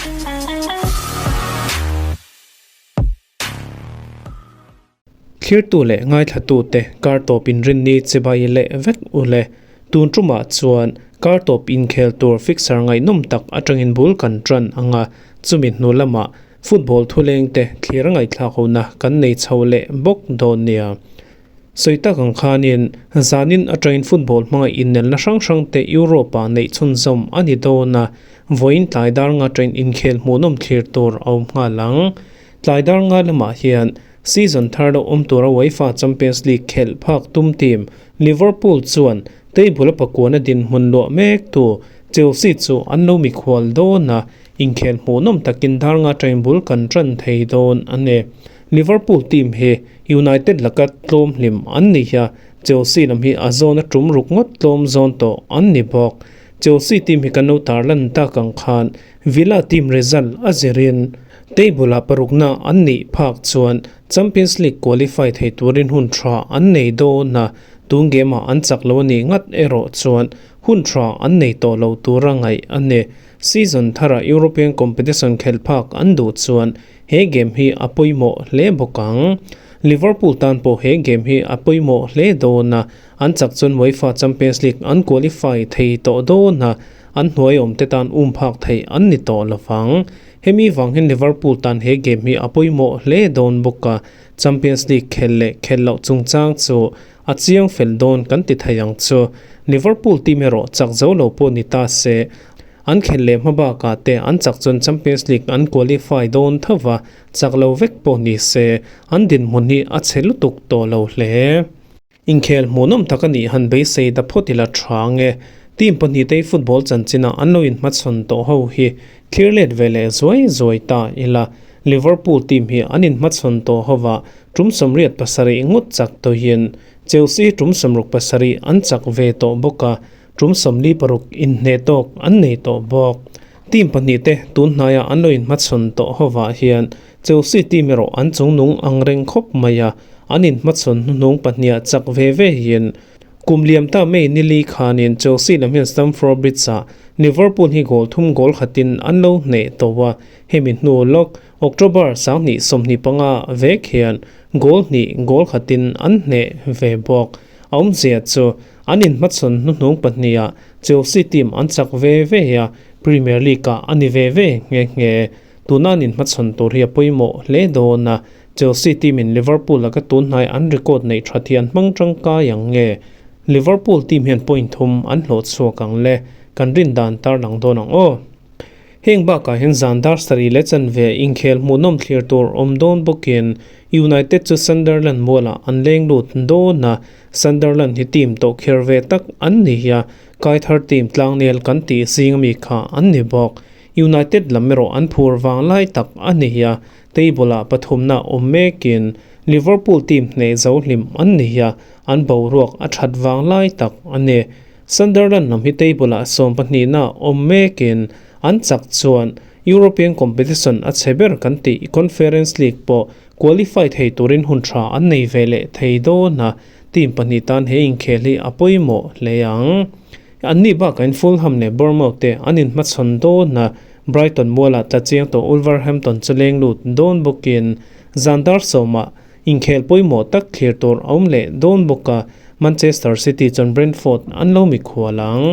Thlirtu leh ngaithlatute kar tawp inrinni chibai leh vek u le. Tun tumah chuan kar tawp inkhel tur fixer ngaihnawm tak atangin bul kan tan ang a, chumi hnu lamah football thulengte thlir ngaihthlak hona kan nei chho leh bawk dawn nia. Sawi tak ang khanin zanin atangin football hmanga innelna hrang hrangte Europe-ah neih chhunzawm a ni dawn a, vawiin tlai dar nga atangin inkhel hmuhnawm thlir tur a awm nghal ang. Tlai dar nga lamah hian season thar lo awm tura UEFA Champions League khelh phak tum team Liverpool chuan table a pakuana dinhmun luah mek tu Chelsea chu an lo mikhual dawn a, inkhel hmuhnawm takin dar nga atangin bul kan tan thei dawn a ni. Liverpool team hi United laka tlawm hlim an ni a, Chelsea lam hi a zawna tum ruk ngawt tlawm zawn tawh an ni bawk. Chelsea team hi kan lo tarlan tak ang khan Villa team result a zirin table ah parukna an nih phak chuan Champions League qualify thei turin hun tha an nei dawn a, tun game ah an chak lo a nih ngat erawh chuan hun tha an nei tawh lo tura ngaih a ni. Season tharah European competition khelh phak an duh chuan He game hi a pawimawh hle bawk ang. Liverpool tan pawh he game hi a pawimawh hle dawn a, an chak chuan UEFA Champions League an qualify thei tawh dawn a, an hnuai awmte tan um phak theih an ni tawh lo vang. Hemi vang hian Liverpool tan he game hi a pawimawh hle dawn bawk a, Champions League khelh leh khelh loh chungchang chu a chiang fel dawn kan ti thei ang chu. Liverpool team erawh chak zo lo pawh ni ta se, An khelh leh hma bakah te an chak chuan Champions League an qualify dawn tho va, chak lo vek pawh ni se, an dinhmun hi a chhe lutuk tawh lo hle. Inkhel hmuhnawm tak a nih han beisei ta phawt ila tha nge. Team pahnitei football chanchinah an lo inhmachhawn tawh ho hi thlir let ve leh zuai zuai ta ila. Liverpool team hi an inhmachhawn tawh ho va, tum 87 ngawt chak tawhin Chelsea tum 67 an chak ve tawh bawk a, Tum 46 inhneh tawk an nei tawh bawk. Team pahnihte tun hnaiah an lo inhmachhawn tawh hovah hian Chelsea team erawh an chungnung ang reng khawp mai a, an inhmachhawn hnuhnung pahniha chak ve ve hian kum liam ta May nili khanin Chelsea lam hian Stamford Bridge-ah Liverpool hi goal thum goal khatin an lo hneh tawh a, hemi hnu lawk October 2025 vek hian goal hnih goal khatin an hneh ve bawk. A awmzia chu An inhmachhawn hnuhnung pahniha Chelsea team an chak ve ve a, Premier League-ah a ni ve ve nghe nghe. Tuna an inhmachhawn tur hi a pawimawh hle dawn a, Chelsea team-in Liverpool laka tun hnai an record neih that hi an hmang tangkai ang nge? Liverpool team hian point thum an hlawh chhuak ang le? Kan rin dan tarlang dawn ang aw. Heng bakah hian zan dar sarih leh chanve inkhel hmuhnawm thlir tur awm dawn bawkin United chu Sunderland mualah an leng lut dawn a, Sunderland hi team tawh kher ve tak an ni a, Kaithar team tlangnel kan tih zing ami kha an ni bawk. United lam erawh an phur vang lai tak a ni a, table ah pathumna awm mekin Liverpool team hneh zo hlim an ni a, an boruak a that vang lai tak a ni. Sunderland lam hi table ah sawmpahnihna awm mekin an chak chuan European competition a chhe ber kan tih Conference League pawh Qualify thei turin hun tha an nei ve leh thei dawn a, team pahnih tan he inkhel hi a pawimawh hle ang. Anni bakain Fulham leh Bournemouth te an inhmachhawn dawn a, Brighton mualah tla chiang tawh Wolverhampton chu leng lut dawn bawkin zan dar sawmah inkhel pawimawh tak thlir tur a awm leh dawn bawk a, Manchester City chuan Brentford an lo mikhual ang.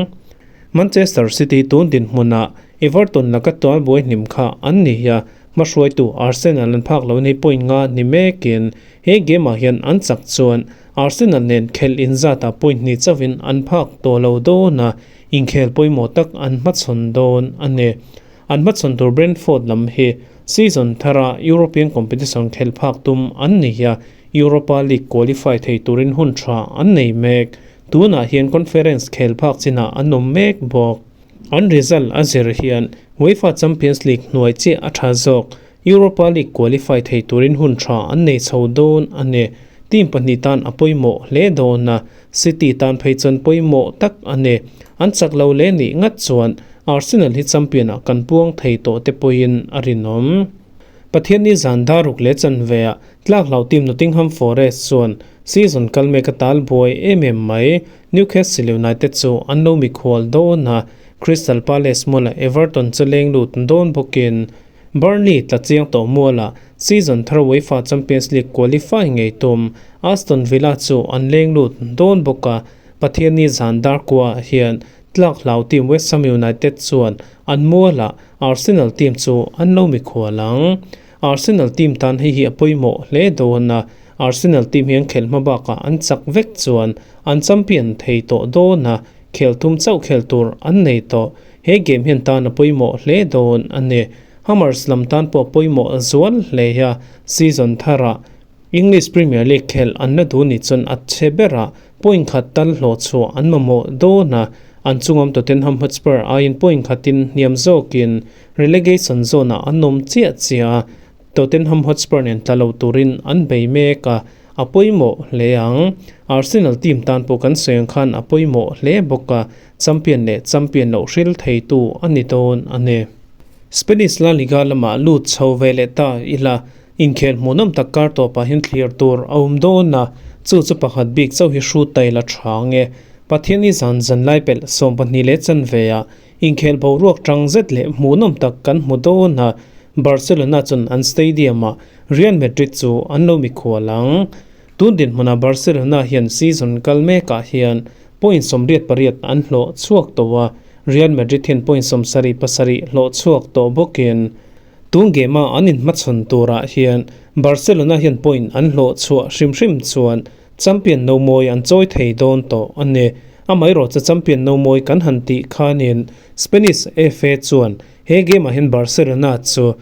Manchester City tun dinhmunah Everton laka tualbuai hnim kha an ni a, Hmahruaitu Arsenal an phak lo ni point nga ni mekin he game ah hian an chak chuan Arsenal nen khelh inzatah point hnih chauhin an phak tawh lo dawn a, inkhel pawimawh tak an hmachhawn dawn a ni. An hmachhawn tur Brentford lam hi season thara European competition khelh phak tum an ni a, Europa League qualify thei turin hun tha an nei mek. Tunah hian Conference khel phak chinah an awm mek bawk. An result a zir hian UEFA Champions League hnuai chiah a tha zawk. Europa League qualify thei turin hun tha an nei chho dawn a ni. Team pahnih tan a pawimawh hle dawn a, City tan phei chuan pawimawh tak a ni. An chak lo leh nih ngat chuan Arsenal hi champion ah kan puang thei tawh te pawhin a rinawm. Pathianni zan daruk leh chanve ah tlak hlau team Nottingham Forest chuan season kal mek a tal buai em em mai. Newcastle United chu an lo mikhual dawn a, Crystal Palace mualah Everton chu leng lut dawn bawkin Burnley tla chiang tawh mualah season thar UEFA Champions League qualify ngei tum Aston Villa chu an leng lut dawn bawk a, Pathianni zan dar kuaah hian tlak hlau team West Ham United chuan an mualah Arsenal team chu an lo mikhual ang. Arsenal team tan hei hi a pawimawh hle dawn a, Arsenal team hi an khelh hma bakah an chak vek chuan an champion thei tawh dawn a, khel thum chauh khel tur an nei tawh. He game hian tan a pawimawh hle dawn a ni. Hammers lam tan pawh a pawimawh zual hle a, season tharah English Premier League khelh an la duh nih chuan a chhe berah point khat tal hlawh chhuah an mamawh dawn a, an chungawm Tottenham Hotspur aiin point khatin hniam zawkin relegation zone-ah an awm chiah chiah a, Tottenham Hotspur nen tla lo turin an bei mek a, a pawimawh hle ang. Arsenal team tan pawh kan sawi ang khan a pawimawh hle bawk a, champion leh champion loh hril theitu a ni dawn a ni. Spanish La Liga lamah lut chho ve leh ta ila, inkhel hmuhnawm tak kar tawpah hian thlir tur a awm dawn a, chu chu pakhat bik chauh hi hrut ta ila tha ang e. Pathianni zan zanlai pelh 12 leh chanve ah Inkhel boruak tang zet leh hmuhnawm tak kan hmu dawn a, Barcelona chuan an stadium-ah Real Madrid chu an lo mikhual ang. Tun dinhmunah Barcelona hian season kal mekah hian point 88 an hlawh chhuak tawh a, Real Madrid hian point 77 hlawh chhuak tawh bawkin tun game-a an inhmachhawn turah hian Barcelona hian point an hlawh chhuah hrim hrim chuan Champion no mawi an chawi thei dawn tawh a ni. Amaherawhchu champion no mawi kan han tih khanin Spanish FA chuan he game ah hian Barcelona chu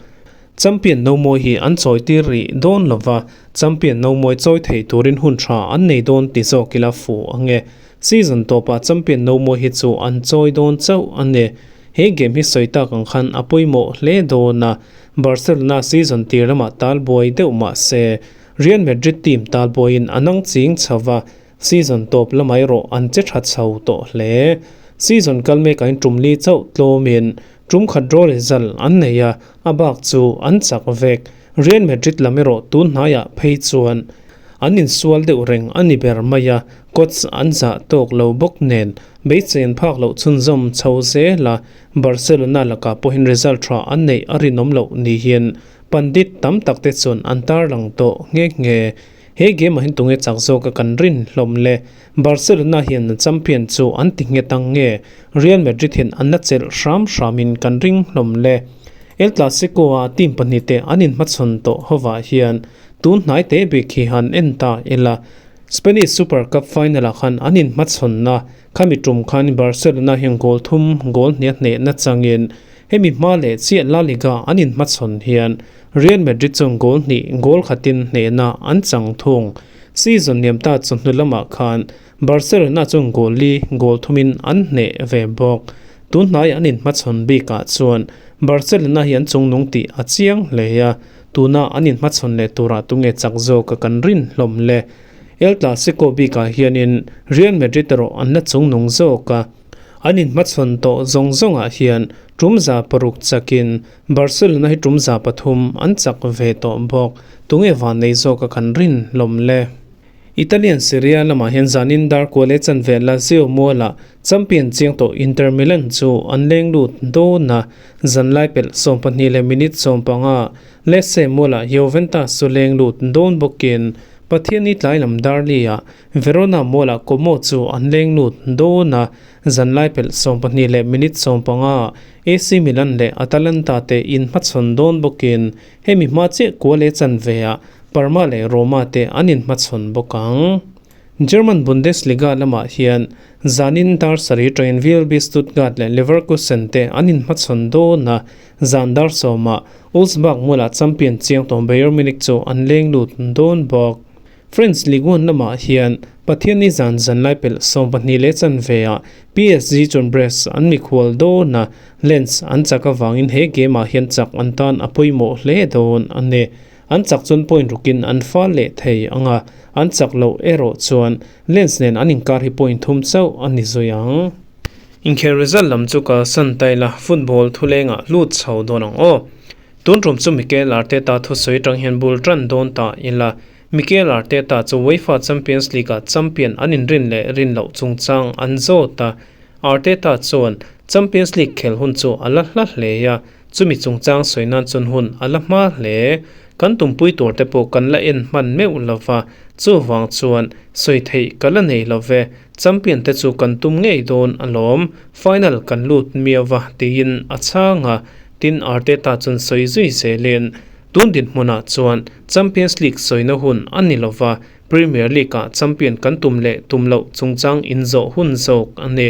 champion no mawi hi an chawi tir rih dawn lova, champion no mawi chawi thei turin hun tha an nei dawn ti zawk ila fuh ang e. Season tawpah champion no mawi hi chu an chawi dawn chauh a ni. He game hi sawi tak ang khan a pawimawh hle dawn a, Barcelona season tir lamah tal buai deuh mah se Real Madrid team talbuaiin a nang ching chho va, season tawp lamah erawh an che tha chho tawh hle. Season kal mekain tum li chauh tlawmin tum khat draw result an nei a, a bak chu an chak vek. Real Madrid lam erawh tun hnaiah phei chuan an insual deuh reng a ni ber mai a, coach an zah tawk lo bawk nen beisei an phak loh chhunzawm chho zel a, Barcelona lakah pawhin result tha an neih a rinawm loh ni hian Pandit tam tak te chuan an tarlang tawh nghe nghe. He game ah hian tunge chak zawk a kan rin hlawm le. Barcelona hian an champion chu an ti nghet ang nge Real Madrid hian an la chelh hram hram in kan ring hlawm le. El Clasico a team pahnih te an inhmachhawn tawh hovah hian tun hnai te bik hi han en ta ila. Spanish Super Cup final ah khan an inhmachhawn na khami tum khan Barcelona hian goal thum goal hniah hnehna changin Hemi hma leh chiah La Liga an inhmachhawn hian Real Madrid chuan goal hnih goal khatin hnehna an chang thung. Season liam ta chawhnu lamah khan Barcelona chuan goal li goal thumin an hneh ve bawk. Tun hnai an inhmachhawn bikah chuan Barcelona hi an chungnung tih a chiang hle a, tuna an inhmachhawn leh turah tunge chak zawk a kan rin hlawm le. El Clasico bikah hianin Real Madrid erawh an la chungnung zawk a. An inhmachhawn tawh zawng zawngah hian tum 600 chakin Barcelona hi tum 300 an chak ve tawh bawk. Tunge vannei zawka kan rin hlawm le? Italian Serie A lamah hian zanin dar kual leh chanve Lazio mualah champion chiang tawh Inter Milan chu an leng lut dawn a, zanlai pelh 12 leh minute 15 Lecce mualah Juventus chu leng lut dawn bawkin Pathianni tlai lam dar li-ah Verona mualah Como chu an leng lut dawn a, zanlai pelh 12 leh minute 15 AC Milan leh Atalanta te inhmachhawn dawn bawkin hemi hma chiah kua leh chanve ah Parma leh Roma te an inhmachhawn bawk ang. German Bundesliga lamah hian zanin dar sarih train VfB Stuttgart leh Leverkusen te an inhmachhawn dawn a, zan dar sawmah Wolfsburg mualah champion chiang tawh Bayern Munich chu an leng lut dawn bawk. French Ligue 1 lamah hian Pathianni zan zanlai pelh 12 leh chanve ah PSG chuan Brest an mikhual dawn a, Lens an chak avangin he game ah hian chak an tan a pawimawh hle dawn a ni. An chak chuan point rukin an fal leh thei ang a, an chak loh erawh chuan Lens nen an inkar hi point thum chauh a ni zui ang. Inkhel result lam chu kalsan ta ila football thulengah lut chho dawn ang aw. Tun tum chu Mikel Arteta thusawi atang hian bul tan dawn ta ila, Mikel Arteta chu UEFA Champions League-ah champion an inrin leh rin loh chungchang an zawt a. Arteta chuan, Champions League khel hun chu a la hla hle a, chumi chungchang sawi nan chuan hun a la hma hle. Kan tumpui tur te pawh kan la en hman meuh lova, chuvang chuan sawi theih ka la nei lo ve. Champion te chu kan tum ngei dawn alawm, final kan lut miau va tiin a chhang a, tin Arteta chuan sawi zui zelin, Tun dinhmunah chuan Champions League sawina hun a ni lova, Premier League-ah champion kan tum leh tum loh chungchang inzawh hun zawk a ni.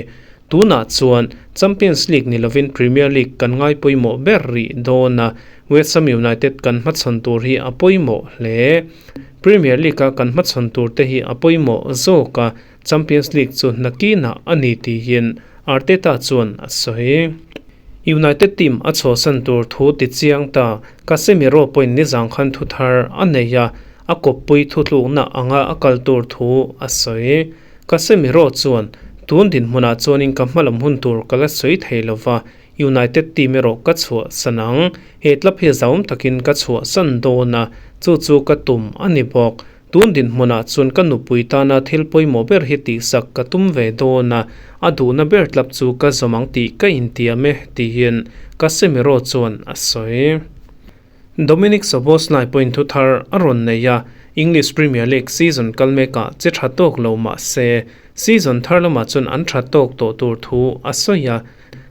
Tunah chuan Champions League ni lovin Premier League kan ngai pawimawh ber rih dawn a, West Ham United kan hmachhawn tur hi a pawimawh hle. Premier League-a kan hmachhawn tur te hi a pawimawh zawk a, Champions League chu nakinah a ni tiin Arteta chuan a sawi. United team a chhuahsan tur thu ti chiang ta, Casemiro pawhin nizang khan thu thar a nei a, a kawppui thutlukna anga a kal tur thu a sawi. Casemiro chuan, Tun dinhmunah chuanin ka hmalam hun tur ka la sawi thei lo va, United team erawh ka chhuahsan ang. He club hi zaum takin ka chhuahsan dawn a, chu chu ka tum a ni bawk. Tun dinhmunah chuan ka nupui tana thil pawimawh ber hi tihsak ka tum ve dawn a, a duhna ber club chu ka zawm ang tih ka intiam e, tiin Casemiro chuan a sawi. Dominik Szoboszlai pawhin thu thar a rawn nei a, English Premier League season kal mekah che tha tawk lo mah se, season thar lamah chuan an tha tawk tawh tur thu a sawi a,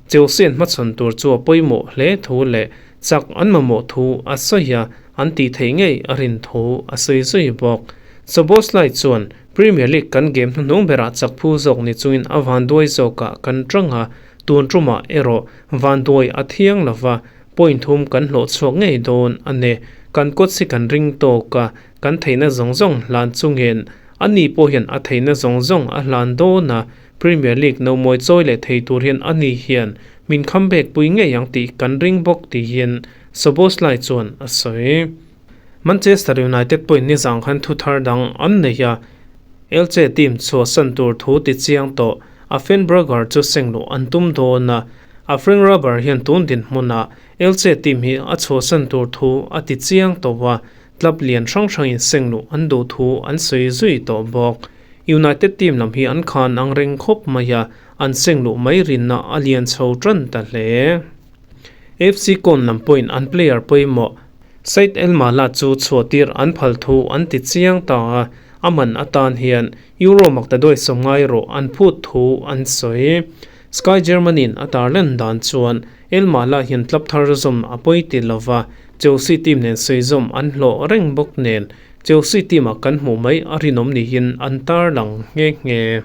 Chelsea an hmachhawn tur chu a pawimawh hle thu leh chak an mamawh thu a sawi a, an tih theih ngei a rin thu a sawi zui bawk. Szoboszlai chuan Premier League kan game hnuhnung berah chak phu zawk ni chungin a vanduai zawkah kan tang a, tun tumah erawh vanduai a thiang lova, Point thum kan hlawh chhuak ngei dawn a ni. Kan kawt si kan ring tawk a, kan theihna zawng zawng hlan chungin a ni pawh hian a theihna zawng zawng a hlan dawn a, Premier League no mawi chawi leh thei tur hian a ni hian min kham bek pui ngei ang tih kan ring bawk tiin Szoboszlai chuan a sawi. Manchester United pawhin nizang khan thu thar dang an nei a, Elche team chhuahsan tur thu ti chiang tawh a Fenbrugger chu sengluh an tum dawn a, A Frank Rubber hian tun dinhmunah Elche team hi a chhuahsan tur thu a ti chiang tawh a, club lian hrang hrangin sengluh an duh thu an sawi zui tawh bawk. United team lam hi an khan ang reng khawp mai a, an sengluh mai rinna a lian chho tan ta hle. FC Köln lam pawhin an player pawimawh Said El Mala chu chhuahtir an phal thu an ti chiang ta a, a man atan hian Euro maktaduai sawmngai rawh an phut thu an sawi. Sky Germany-in a tarlan dan chuan El Mala hian club thar zawm a pawi ti lova, Chelsea team nen sawi zawm an hlawh reng bawk nen Chelsea team-ah kan hmuh mai a rinawm niin an tarlang nghe nghe.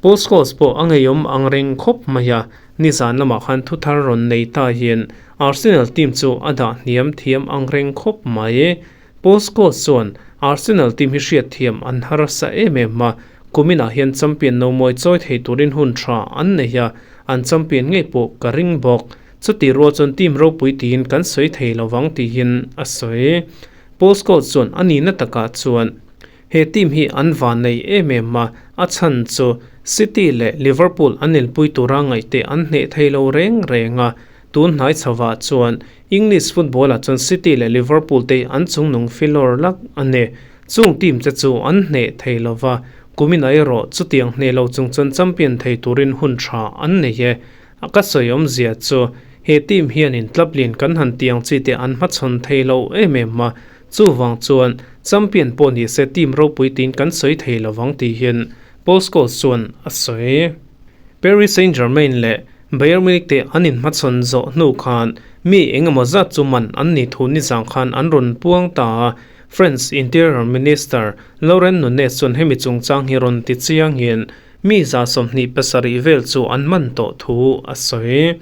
Paul Scholes pawh a ngeiawm ang reng khawp mai a, nizan lamah khan thu thar rawn nei ta hian Arsenal team chu a dah hniam thiam ang reng khawp mai. Paul Scholes chuan Arsenal team hi hriatthiam an harsa em em a, kuminah hian champion no mawi chawi thei turin hun tha an nei a, an champion ngei pawh ka ring bawk. Chutih rual chuan team ropui tiin kan sawi thei lo vang tiin a sawi. Paul Scholes chuan a nihna takah chuan he team hi an van nei em em a, a chhan chu City leh Liverpool an inpui tura ngaihte an hneh thei lo reng reng a, tun hnai chhovah chuan English football-ah chuan City leh Liverpool te an chungnung filawr lak a ni. Chung team te chu an hneh thei lo va, kumin ah erawh chutiang hneh lo chung chuan champion thei turin hun tha an nei e. A ka sawi awmzia chu he team hianin club lian kan han tih ang chi te an hmachhawn thei lo em em a, chuvang chuan champion pawh ni se team ropui tiin kan sawi thei lo vang tihin Paul Scholes chuan a sawi. Paris Saint-Germain leh Bayern Munich te an inhmachhawn zawh hnu khan mi eng emaw zat chu man an nih thu nizang khan an rawn puang ta a, French Interior Minister Laurent Nunez chuan hemi chungchang hi rawn ti chiangin mi 27 vel chu an man tawh thu a sawi.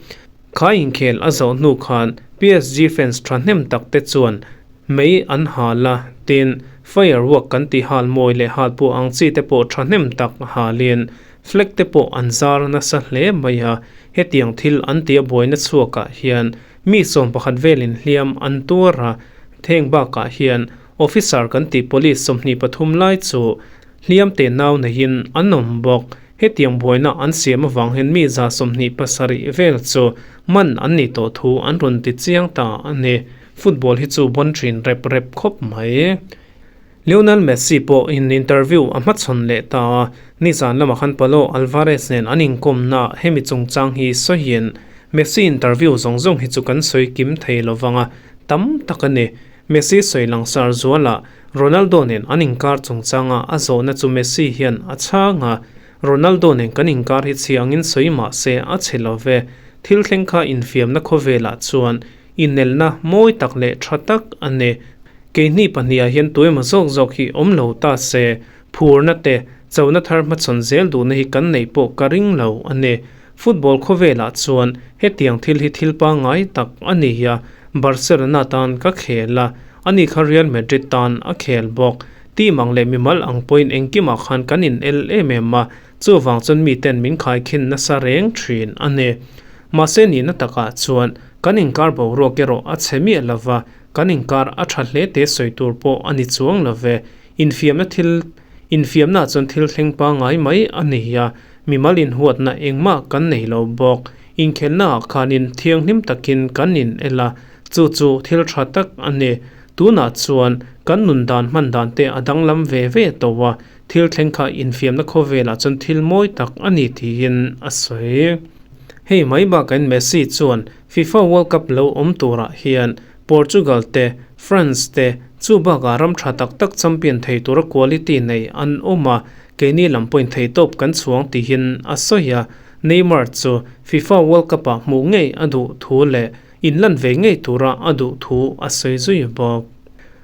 Kha inkhel a zawh hnu khan PSG fans thahnem tak te chuan mei an hal a, tin, firework kan tih hal mawi leh hal pawh ang chi te pawh thahnem tak halin Flag te pawh an zar nasa hle mai a, hetiang thil an tia buaina chhuakah hian mi 11 velin hliam an tuar a, heng bakah hian officer kan tih police 23 lai chu hliam te nau neiin an awm bawk. Hetiang buaina an siam avang hian mi 27 vel chu man an nih tawh thu an rawn ti chiang ta a ni. Football hi chu bawn thin rep rep khawp mai. Lionel Messi pawh in interview a hmachhawn leh ta a, nizan lamah khan Paulo Alvarez nen an inkawmnaah hemi chungchang hi sawiin, Messi interview zawng zawng hi chu kan sawi kim thei lo vang a, tam tak a ni. Messi sawi langsar zualah Ronaldo nen an inkar chungchanga a zawhna chu Messi hian a chhang a, Ronaldo nen kan inkar hi chhi angin sawi mah se a chhe lo ve, thil thleng kha infiamna khawvelah chuan inelna mawi tak leh tha tak a ni. Keini pahniha hian tuemaw zawk zawk hi awm lo ta se, phurna te, chona thar hmachhawn zel duhna hi kan neih pawh ka ring lo a ni. Football khawvelah chuan hetiang thil hi thil pangngai tak a ni a, Barcelona tan ka khel a, ani kha Real Madrid tan a khel bawk. Team ang leh mimal ang pawhin engkimah khan kan in el em em a, chuvang chuan miten min khaikhin nasa reng thin a ni. Mahse nihna takah chuan kan inkar boruak erawh a chhe miah lo va, kan inkar a tha hle te sawi tur pawh a ni chuang lo ve. Infiamna thil Infiamna chuan thil thleng pangngai mai a ni a, mimal inhuatna engmah kan nei lo bawk. Inkhelhnaah khanin thianghlim takin kan in el a, chu chu thil tha tak a ni. Tunah chuan kan nun dan hman dan te a danglam ve ve tawh a, thil thleng kha infiamna khawvelah chuan thil mawi tak a ni tiin a sawi. Hei mai bakain Messi chuan FIFA World Cup lo awm turah hian Portugal te, France te, chu bakah ram tha tak tak champion thei tura quality nei an awm a, keini lam pawhin theihtawp kan chhuang tihin a sawi a, Neymar chu FIFA World Cup-ah hmuh ngei a duh thu leh Inlan ve ngei tura a duh thu a sawi zui bawk.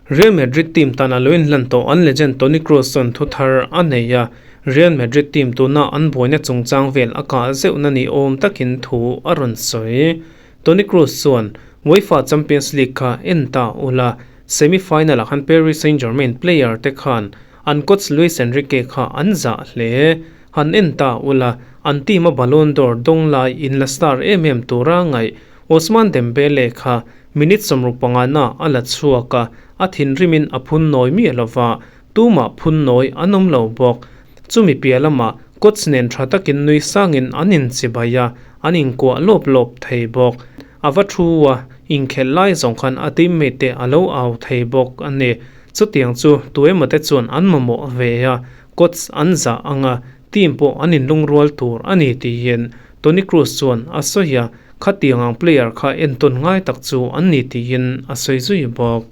Real Madrid team tan a lo inlan tawh an legend Toni Kroos chuan thu thar a nei a, Real Madrid team tuna an buaina chungchang vel a kah zeuhna ni awm takin thu a rawn sawi. Toni Kroos chuan, UEFA Champions League kha en ta ula, semi-final ah khan Paris Saint-Germain player te khan an coach Luis Enrique kha an zah hle. Han en ta ula, an team a Ballon d'Or dawng lai in la star em em tura ngaih Ousmane Dembele kha minute 15 na a la chhuak a, a thinrimin a phun nawi miah lova, tumah phun nawi an awm lo bawk. Chumi piah lamah coach nen tha takin nui sangin an inchibai a, an inkuah lawp lawp thei bawk. A va thu a, inkhelh lai zawng khan a teammate te a lo au thei bawk a ni. Chutiang chu tuemaw te chuan an mamawh ve a, Coach an zah anga team pawh an inlungrual tur a ni tiin Toni Kroos chuan a sawi a, khatiang ang player kha entawn ngai tak chu an ni tiin a sawi zui bawk.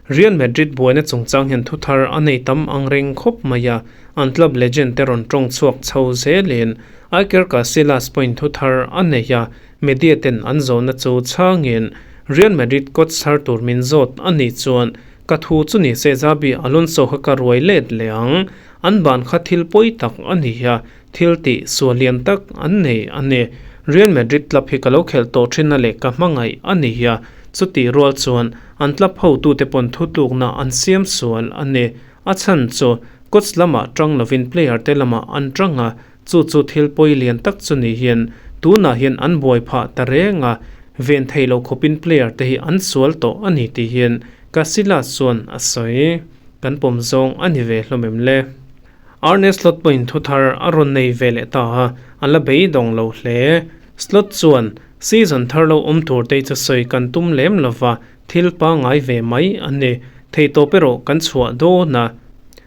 Real Madrid buaina chungchang hian thuthar a nei tam ang reng khawp mai a, an club legend te rawn tawng chhuak chho zelin Iker Casillas pawhin thuthar a nei a, media ten an zawhna chu chhangin Real Madrid coach thar tur min zawt a nih chuan Ka thu chu ni se Xabi Alonso kha ka ruai let leh ang. An ban kha thil pawi tak a ni a, thil tih sual lian tak an nei a ni. Real Madrid club hi ka lo khelh tawh thin a leh ka hmangaih a ni a, chutih rual chuan an club hotute pawn thutlukna an siam sual a ni. A chhan chu coach lamah tang lovin player te lamah an tang a, Chu chu thil pawi lian tak chu ni hian tunah hian an buai phah ta reng a, ven thei lo khawpin player te hi an sual tawh a ni tih hian Casillas chuan a sawi. Kan pawm zawng a ni ve hlawm em le? Arne Slot pawhin thu thar a rawn nei ve leh ta a, a la beidawng lo hle. Slot chuan, Season thar lo awm tur te chu sawi kan tum lem lova, thil pangngai ve mai a ni. Theihtawp erawh kan chhuah dawn a.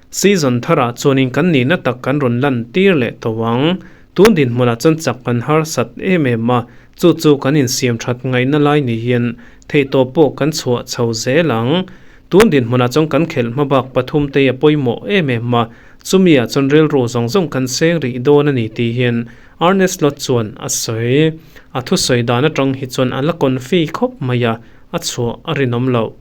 Season tharah chuanin kan nihna tak kan rawn lan tir leh tawh ang. Tun dinhmunah chuan chak kan harsat em em a, chu chu kan insiam that ngaihna lai ni hian theihtawp pawh kan chhuah chho zel ang. Tun dinhmunah chuan kan khelh hmabak pathum te a pawimawh em em a, chumiah chuan rilru zawng zawng kan seng rih dawn a ni tih hian Arne Slot chuan a sawi. A thusawi dan atang hi chuan a la confi khawp mai a, a chhuah a rinawm loh.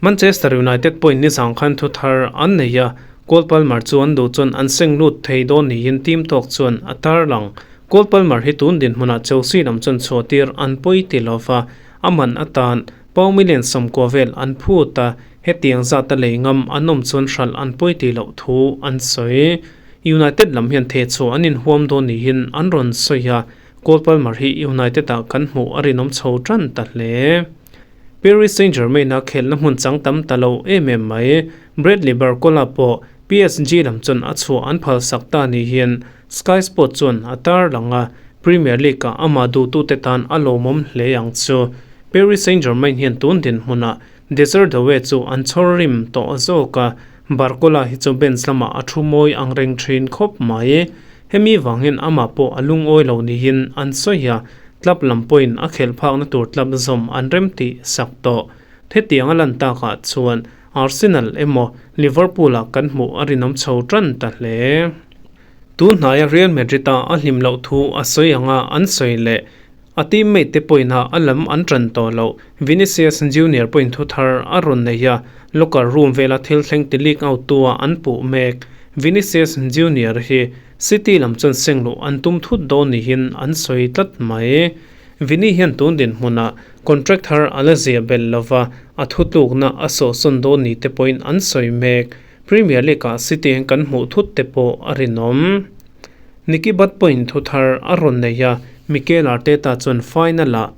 Manchester United pawhin nizang khan thu thar an nei a, Cole Palmer chu an duh chuan an seng lut thei dawn niin team tawk chuan a tarlang. Cole Palmer hi tun dinhmunah Chelsea lam chuan chhuahtir an pawi ti lo va, a man atan pau million 90 vel an phut a, hetiang zata lei ngam an awm chuan hralh an pawi ti loh thu an sawi. United lam hian thehchhuah an inhuam dawn niin an rawn sawi a, Cole Palmer hi United-ah kan hmuh a rinawm chho tan ta hle. Paris Saint-Germain-a khelhna hmun chang tam ta lo em em mai. Bradley Barcola pawh PSG lam chuan a chhuah an phalsak ta ni hian Sky Sports chuan a tarlang a, Premier League-ah amah duhtute tan a lawmawm hle ang chu. Paris Saint-Germain hian tun dinhmunah Desire Doue chu an chhawr rim tawh zawk a, Barcola hi chu bench lamah a thu mawi ang reng thin khawp mai. Hemi vang hian amah pawh a lungawi lo niin an sawi a, club lam pawhin a khelh phakna tur club zawm an rem tih sak tawh. Hetiang a lan takah chuan Arsenal emaw Liverpool-ah kan hmuh a rinawm chho tan ta hle. Tun hnaia Real Madrid-a a hlim loh thu a sawi anga an sawi leh a teammate te pawhin a lam an tan tawh loh. Vinicius Junior pawhin thu thar a rawn nei a, locker room vela thil thleng ti leak out tua an puh mek. Vinicius Junior hi City lam chuan seng luh an tum thut dawn niin an sawi tlat mai. Vini hian tun dinhmunah contract thar a la zia belh lova, a thutlukna a sawhsawn dawn ni te pawhin an sawi mek. Premier League-ah City hian kan hmuh thut te pawh a rinawm. Nicky Butt pawhin thu thar a rawn nei a, Mikel Arteta chuan final-ah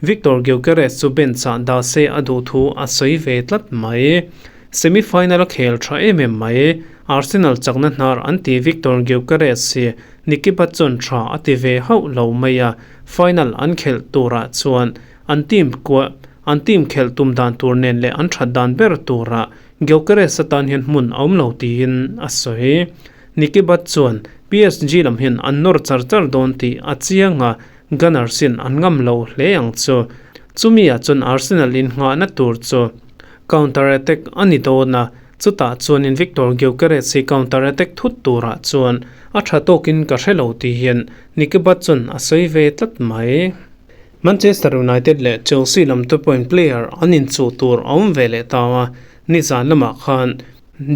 Viktor Gyokeres chu bench-ah dah se a duh thu a sawi ve tlat mai. Semi-final a khel tha em em mai. Arsenal chakna hnar an ti Viktor Gyokeres hi Nicky Butt chuan tha a ti ve hauh lo mai a, final an khelh turah chuan an team kuah an team khelh tum dan tur nen leh an that dan ber turah Gyokeres atan hian hmun a awm lo tiin a sawi. Nicky Butt chuan PSG lam hian an nawr char char dawn tih a chiang a, Gunners in an ngam lo hle ang chu. Chumi ah chuan Arsenal in nghahna tur chu counter attack a ni dawn a, chutah chuanin Viktor Gyokeres hi counter attack thut turah chuan a tha tawkin ka hre lo tih hian Nicky Butt chuan a sawi ve tlat mai. Manchester United leh Chelsea lam te pawhin player an inchuh tur a awm ve leh ta a, nizan lamah khan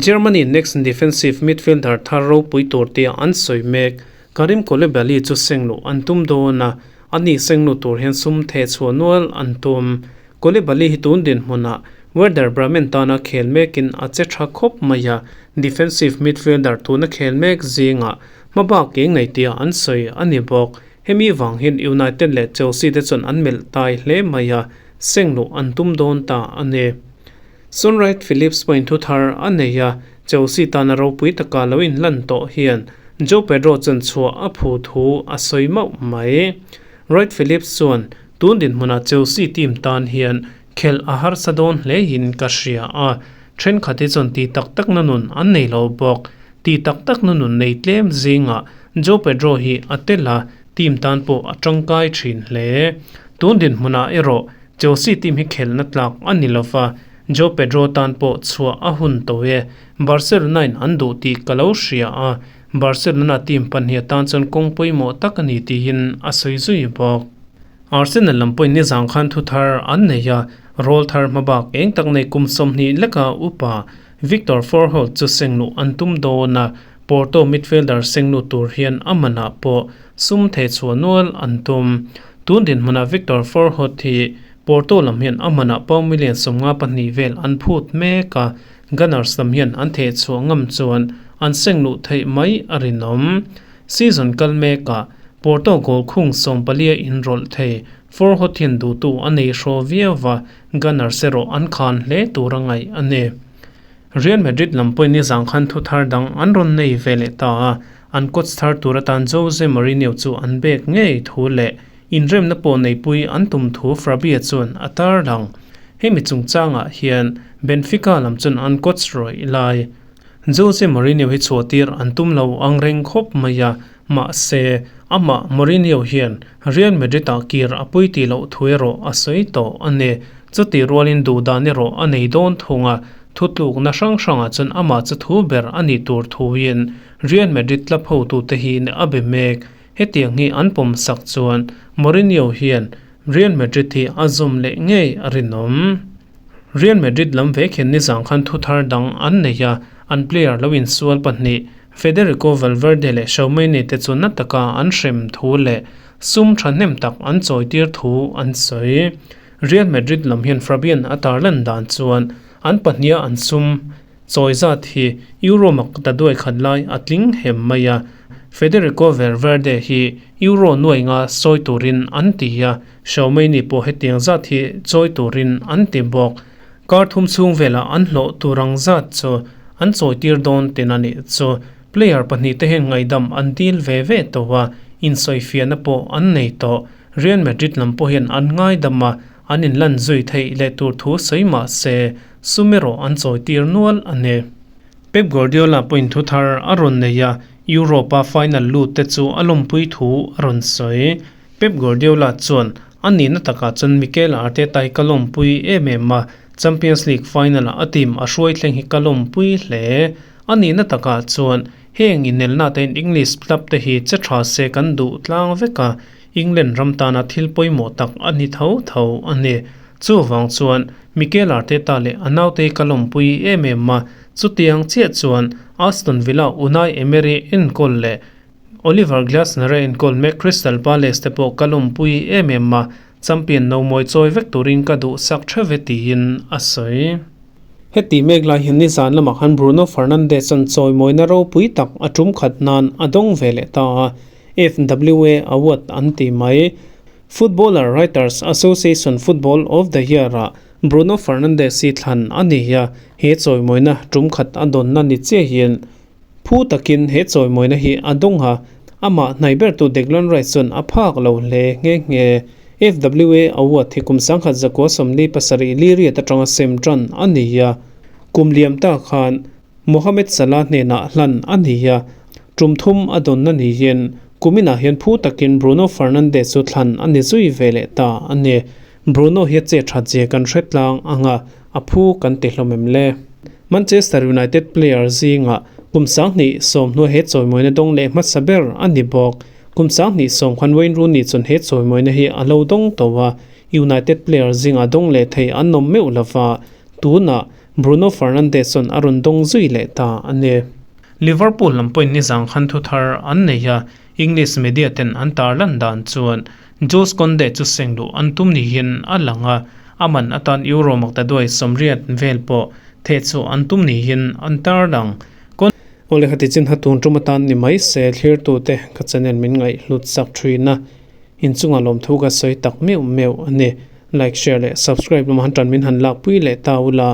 Germany next defensive midfielder thar ropui tur tia an sawi mek. Karim Koulibaly chu sengluh an tum dawn a, ani sengluh tur hian sum theh chhuah nual an tum. Koulibaly hi tun dinhmunah Werder Bremen tana khel mekin a che tha khawp mai a, defensive midfielder tuna khel mek zingah hmabak eng nei tia an sawi a ni bawk. Hemi vang hian United leh Chelsea te chuan an melh tai hle mai a, sengluh an tum dawn ta a ni. Sunright Phillips pawhin thu thar a nei a, Chelsea tana ropui taka lo inlan tawh hian Joe Pedro chuan chhuah a phu thu a sawi mauh mai. Wright Phillips chuan, Tun dinhmunah Chelsea team tan hian khelh a harsa dawn hlein ka hria a, thenkhat hi chuan ti tak takna nun an nei lo bawk. Ti tak takna nun nei tlem zingah Joe Pedro hi a tel a, team tan pawh a tangkai thin hle. Tun dinhmunah erawh Chelsea team hi khelhna tlak a ni lova, Joe Pedro tan pawh chhuah a hun tawh e. Barcelona-in an duh tih ka lo hria a, Barcelona team pahnih atan chuan kawng pawimawh tak a ni tiin a sawi zui bawk. Arsenal lam pawhin nizang khan thu thar an nei a, rawl thar hmabak eng tak nei kum 20 leka upa Victor Forholt chu sengluh an tum dawn a, Porto midfielder sengluh tur hian a manah pawh sum thei chhuah nual an tum. Tun dinhmunah Victor Forholt hi Porto lam hian a manah pound million 52 vel an phut mek a, Gunners lam hian an theh chhuah ngam chuan an sengluh theih mai a rinawm. Season kal mekah Porto goal khung 14 inrawlh thei Forholt hian duhtu a nei hraw viau va, Gunners erawh an khan hle tur a ngaih a ni. Real Madrid lam pawhin nizang khan thu thar dang an rawn nei ve leh ta a, an coach thar tur atan Jose Mourinho chu an bek ngei thu leh inremna pawh neipui an tum thu Frabia chuan a tarlang. Hemi chungchangah hian Benfica lam chuan an coach rawih lai Jose Mourinho hi chhuahtir an tum lo ang reng khawp mai a, mahse, amah Mourinho hian Real Madrid-ah kir a pui tih loh thu erawh a sawi tawh a ni. Chutih rualin duhdan erawh a nei dawn thung a, thutlukna hrang hrangah chuan amah chu thu ber a nih tur thuin Real Madrid club hotute hi a be mek. Hetiang hi an pawm sak chuan Mourinho hian Real Madrid hi a zawm leh ngei a rinawm. Real Madrid lam vek hian nizang khan thu thar dang an nei a, an player lo insual pahnih Federico Valverde leh Tchouameni te chu na taka an hrem thu leh sum thahnem tak an chawitir thu an sawi. Real Madrid lam hian Fabian a tarlan dan chuan an pahniha an sum chawi zat hi Euro mak ta duai khat lai a tling hem mai a, Federico Valverde hi Euro nuai nga sawi turin an ti a, Tchouameni pawh hetiang zat hi chawi turin an ti bawk. Kar thum chhung velah an hlawh tur ang zat chu an chawitir dawn tin a nih chu. Player pahnih te hian ngaihdam an dil ve ve tawh a, insawifiahna pawh an nei tawh. Real Madrid lam pawh hian an ngaidam a, an inlan zui theih leh tur thu sawi mah se, sum erawh an chawitir nual a ni. Pep Guardiola pawhin thu thar a rawn nei a, Europe-a final lut te chu a lawmpui thu a rawn sawi. Pep Guardiola chuan, A nihna takah chuan Mikel Arteta hi ka lawmpui em em a, Champions League final-ah a team a hruai thleng hi ka lawmpui hle. A nihna takah chuan heng inelna te hian English club te hi che tha se kan duh tlang vek a, England ram tana thil pawimawh tak a ni tho tho a ni. Chuvang chuan Mikel Arteta leh a naute hi ka lawmpui em em a, chutiang chiah chuan Aston Villa Unai Emery enkawl leh Oliver Glasner a enkawl mek Crystal Palace te pawh ka lawmpui em em a, champion no mawi chawi vek turin ka duhsak theuh e tiin a sawi. Heti mek lai hian nizan lamah khan Bruno Fernandes an chawimawina ropui tak a tum khat nan a dawng ve leh ta a, FWA Award an ti mai. Footballer Writers Association Football of the Year-ah Bruno Fernandes hi thlan a ni a, he chawimawina tum khat a dawnna ni chiah hian Phu takin he chawimawina hi a dawng a, amah hnai bertu Declan Rice chuan a phak lo hle nghe nghe. FWA Award hi kum 1947 Liriat atanga sem tan a ni a, kum liam ta khan Mohamed Salah hnenah hlan a ni a, tum thum a dawnna niin kuminah hian phu takin Bruno Fernandes chu thlan a ni zui ve leh ta a ni. Bruno hi a che that zia kan hre tlang ang a, a phu kan ti hlawm em le? Manchester United player zingah kum 2010 hnua he chawimawina dawng leh hmasa ber a ni bawk. Kum 2010 khan Wayne Rooney chuan he chawimawina hi a lo dawng tawh a, United player zingah dawng leh thei an awm meuh lova, tunah Bruno Fernandes chuan a rawn dawng zui leh ta a ni. Liverpool lam pawhin nizang khan thu thar an nei a, English media ten an tarlan dan chuan Jules Kounde chu seng luh an tum niin a lang a, a man atan Euro maktaduai 80 vel pawh theh chu an tum niin an tarlang. Kounde Awle khati chin ha tun tum atan ni mai se thlirtute ka channel min ngaih hlut sak thin a, inchunga lawmthu ka sawi tak meuh meuh a ni. Like, share leh subscribe lamah han tan min han lakpui leh ta ula,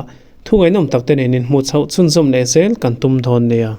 thu ngaihnawm tak te nen inhmuh chhoh chhunzawm leh zel kan tum dawn nia.